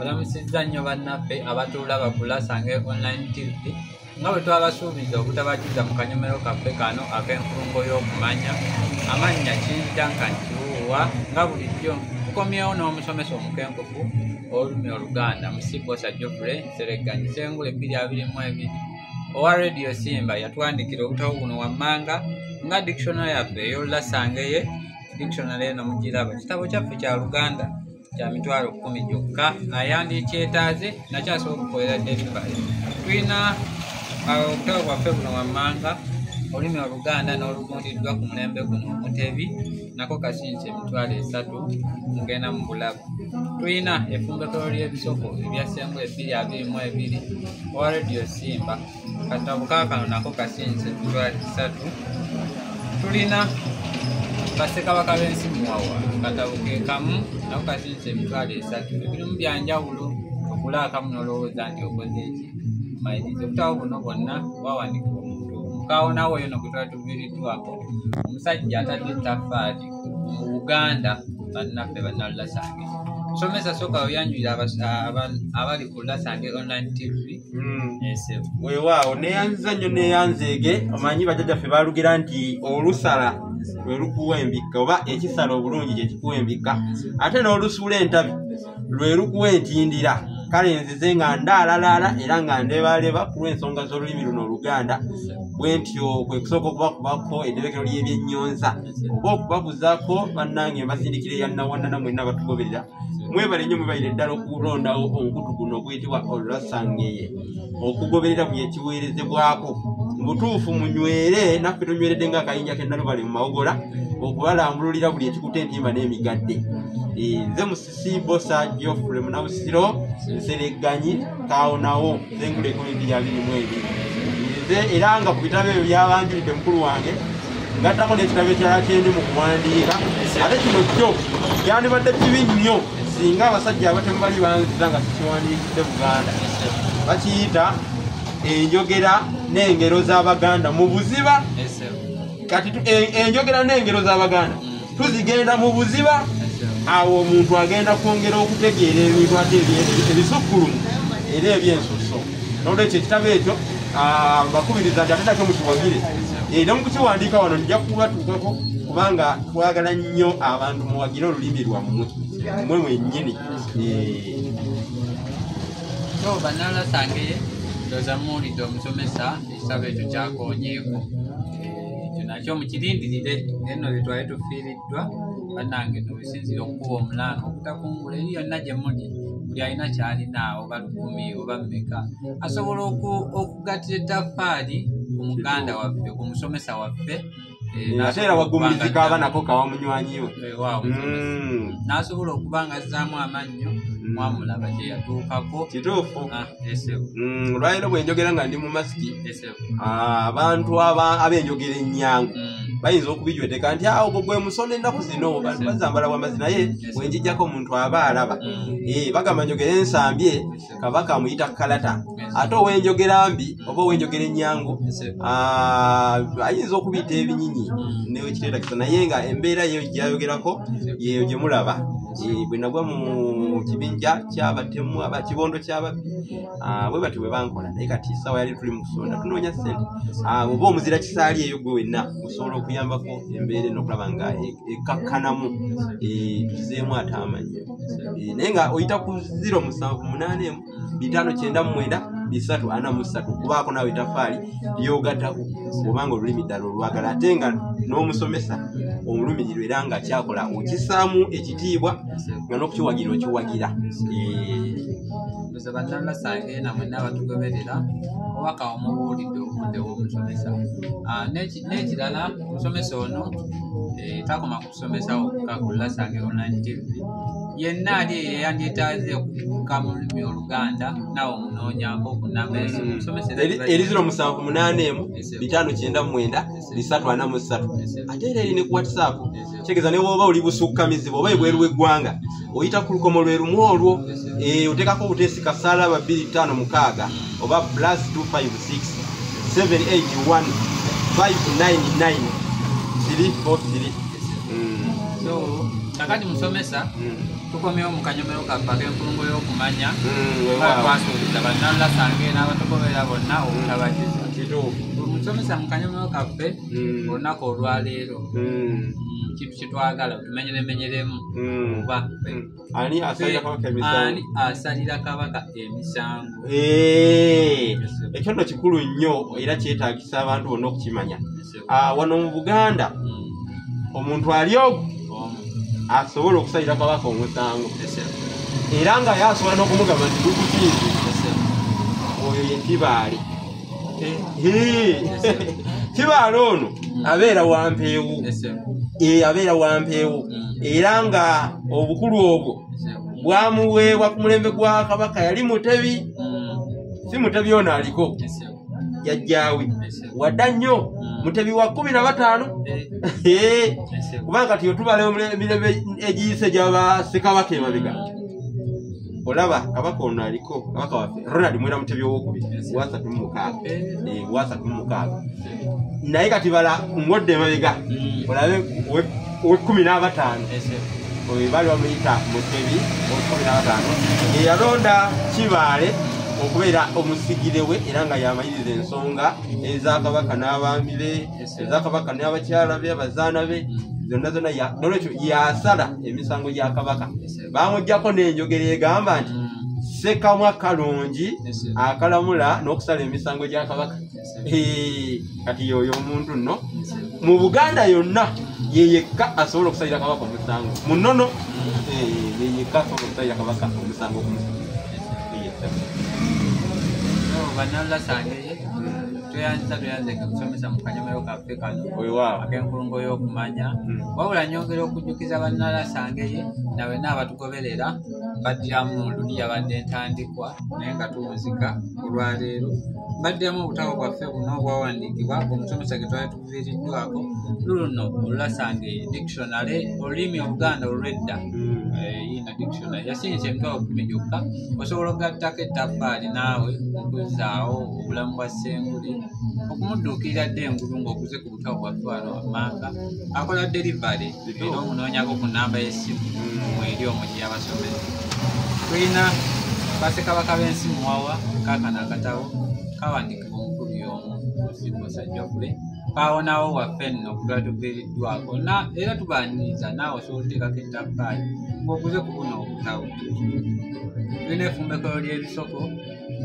Balamusizza nnyo bannaffe abatuulaba ku Lasange Online TV nga bwe twabasuubiza obutabajuza mu kanyomero kaffe kano ak'enkulungo y'okumanya. Amannya Kingi Duncan Kiwuwa, nga bulijjo tukomyewo n'omusomesa omukenkufu olulimi Oluganda, Musibosa Geoffrey Nsereganyi Sengule 2022 owa Radio Simba. Yatwandikira obutabo buno wammanga nga dictionary yaffe ey'Olulasangeye. Dictionary eno mugiraba, kitabo kyaffe kya Luganda kya 100,000 gyokka. Ayandikyetaaze nakyasobola okukolera delivery. Tulina obutabo bwaffe buno wammanga, olulimi Oluganda n'olugundiddwa ku mulembe guno Omutebi, nako kasinze 30,000, mugenda mu bulabu. Tulina effumbekero ly'ebisoko ebya Sengule 2022 owa Radio Simba, katabo kaakano nako kasinze 30,000. Tulina Bassekabaka b'ensi Muwawa, katabo ke kamu nako kasinze 30,000. Ebirimu byanjawulo, ogula akamu n'olowooza nti okoze eki mayiriza. Obutabo buno bwonna bwawandiikibwa omuntu mukaawonawo oyo no gwe twali tuviiriddwako, omusajja atadde ettaffaali mu Buganda. Bannaffe bannalulasange, tusomesa, sooka oyanjulira abali ku Lasange Online TV. Esebo. Weewaawo, neeyanziza nnyo, neeyanzeege. Omanyi bajjajjaffe baalugira nti olusala lwe lukuwa embikka, oba ekisala obulungi kye kikuwa embikka, ate n'olusuula entabi lwe lukuwa entindira. Kale nzize nga ndaalalaala era nga ndebaleba ku lw'ensonga z'olulimi luno Oluganda. Bwe ntyo kwe kusooka okubakubako edderekero ly'ebyennyonza oba okubabuzaako. Bannange, mbasindikira eyannawanana mwenna batugoberera. Mwebale nnyo, mwebalire ddala okulondawo omukutu guno oguyitibwa Olwasangeye okugoberera buli ekiweerezebwako. Mu butuufu munywere naffe, tunyweredde ng'akayinja k'ennalubale mu mawogola okubalambululira buli ekikuta entimba n'emigadde. Nze Musisi Bosa Geoffrey Munabusiro Nsereganyi Kaawonawo Sengula 2022. Nze era nga ku bitabo ebyo byabanjulidde mukulu wange, ngattako n'ekitabo ekirala kyendi mu kuwandiika. Ate kino kyo kyandibadde kibi nnyo singa abasajja abatemu bali banziza nga sikiwandiikidde Buganda. Bakiyita Enjogera n'Engero z'Abaganda mu Buziba. Kati enjogera n'engero z'Abaganda tuzigenda mu buziba. Awo omuntu agenda kwongera okutegeera ebintu ate ebisukkulumu era ebyensusso. Nolwekyo ekitabo ekyo mbakubiriza nti ate nakyo mukiwagire. Ne mukukiwandiika wano nja kubatuukako, kubanga twagala nnyo abantu muwagire olulimi lwammwe mwe mwennyini. So bannalasange, ndowooza muwulidde omusomesa, ekitabo ekyo kyakonyeeko. Ekyo nakyo mukirindirire. Eno bye twali tufiiriddwa bannange, nobisinzira okukuba omulanga okutakungula eri yonna gye muli. Buli alina kyalina, oba 1,000 oba mmeka, asobola okugattira ettaffaali ku muganda waffe, ku musomesa waffe. Ate era wagumizi kaaba nako kawa munywanyi we. Weewaawo, musomesa. N'asobola okuba nga azzaamu amannyo, mwamulaba gye yatuukako. Kituufu. Ah, esebo. Olwaleero bwe njogera nga ndi mu masiki, Esebo. abantu ab'enjogera ennyangu bayinza okubijweteka nti awo ogwo gwe musono, ennaku zino bantu bazambala bwambazi, naye bwe njijjako omuntu aba alaba. Bagamba njogera ensambye, Kabaka amuyita kalata. Ate ow'enjogera mbi oba ow'enjogera ennyangu Esebo. ayinza okubiyita ebinyinyi newekiteetakisa, naye nga embeera yeyo gyayogerako yeyo gye mulaba. Bwe nagwa mu kibinja ky'abatemu, abakibondo ky'ababbi, bwe batyo bwe bankola. Naye kati essaawa yali tuli mu kusonda, tunoonya ssente. Oba omuzira kisaali eyo gwe wenna osobola okuyambako embeera eno okulaba nga ekkakkanamu, tuzeemu ate amannyo. Naye nga oyita ku 0781 599 343 kubaako naawe etafaali lyogattako, obanga olulimi ddala olwagala, ate nga n'omusomesa omulumirirwa era nga kyakola okissaamu ekitiibwa, nga n'okukiwagira okiwagira. Ndoza bannalasange na mwenna abatugoberera, obubaka omubuulidde obudde w'omusomesa. N'ekirala, omusomesa ono takoma ku kusomesa wokka ku Lasange Online TV. Yenna ali eyandyetaaze okukka mu lulimi Oluganda, naawe omunoonyako ku namba y'essimu omusomesa era Eri 0781 599 343. Ate era eri ne ku WhatsApp, kitegeeza ne woba oli busukkamizibu oba ebweru w'eggwanga, oyita ku lukomo lwe lumu olwo. Oteekako obuteesi kasaalaba 256 oba +256 781 599 343. So Kakati musomesa, tukomyewo mu kanyomero kaffe ak'enkulungo y'okumanya, twasuubiza bannalulasange n'abatugoberera bonna obutabagiza. Musomesa, mu kanyomero kaffe olunaku olwaleero, kintu kyetwagala otumenyeremenyeremu oba ani asalira kabaka emisango? Ekyo nno kikulu nnyo era kyetaagisa abantu bonna okukimanya. Wano mu Buganda omuntu ali ogwo asobola okusalira kabaka omusango, era nga yasobola n'okumugamba nti gukusinze, oyo ye Kibaale. Kibaale ono abeera Wampeewo, abeera Wampeewo, era nga obukulu obwo bwamuweebwa ku mulembe gwa kabaka. Yali Mutebi, si Mutebi ono aliko yajjaawe wadda nnyo, Mutebi wa 15. Kubanga kati otubala emirembe egiyise gyaba ssekabaka emabega, olaba kabaka ono aliko, kabaka waffe Ronald Mwera Mutebi owokubiri wa 36. Naye kati bala ngodde emabega olabe owe-15, oyo baali bamuyita Mutebi owe-15, yeyalonda Kibaale okubeera omusigire we, era nga yamaliriza ensonga eza kabaka n'abaami be, eza kabaka n'abakyala be, abazaana be, zonna zonna. Nolwekyo yasala emisango gya kabaka. Bamuggyako n'enjogera egamba nti ssekamwa kalungi akalamula n'okusala emisango gya kabaka. Kati yoyo omuntu nno mu Buganda yonna ye yekka asobola okusalira kabaka omusango mu nnono, ye yekka asobola okusalira kabaka omusango. Bannalulasange, tweyanziza tweyanzeke kusomesa mu kanyomero kaffe kano ak'enkulungo y'okumanya. Wabula nyongera okujjukiza bannalulasange na benna abatugoberera, baddiramu luli yabadde entandikwa naye nga tuwunzika olwaleero, baddiramu obutabo bwaffe buno obwawandiikibwa omusomesa ge twali tuviiriddwako, luluno olulasange dictionary, olulimi Oluganda olw'edda. Yino dictionary yasinyisa 100,000 gyokka. Osobola okugattako ettaffaali naawe okuzzaawo obulamu bwa Ssengule, okumudduukirira dde engulu ng'okuze ku butabo bwaffe wano wammanga. Akola delivery era omunoonyako ku nnamba y'essimu mweri omwo gye yabasomesa. Tulina bassekabaka b'ensi muwawa, kaakano akatabo kawandiikibwa omukulu y'omu Osibosa Geoffrey, kaawonawo waffe nno kutwali tuviiriddwako, era tubaaniriza naawe osobola oteekako ettaffaali ng'oguze ku buno obutabo. Tulina effumbekero ly'ebisoko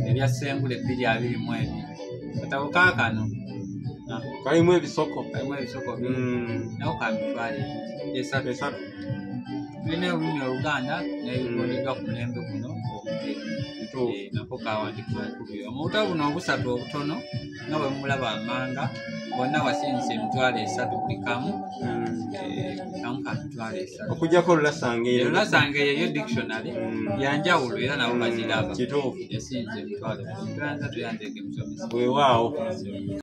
ebya Ssengule 2022, katabo kaakano kalimu ebisoko, kalimu ebisoko nako ka 300,000. Tulina olulimi Oluganda n'ebigondeddwa ku mulembe guno omutebi, nako kawandiikibwa omukulu y'omu. Obutabo buno obusatu obutono nga bwe mumulaba amanga bonna wasinyisa 300,000 buli kamu, kamu ka 300,000, okuggyako Olulasange. Olulasange yeyo dictionary yanjawulo era nabo baziraba, yasinyisa 100,000. Tweyanza tweyanzeeke musomesa. Weewaawo.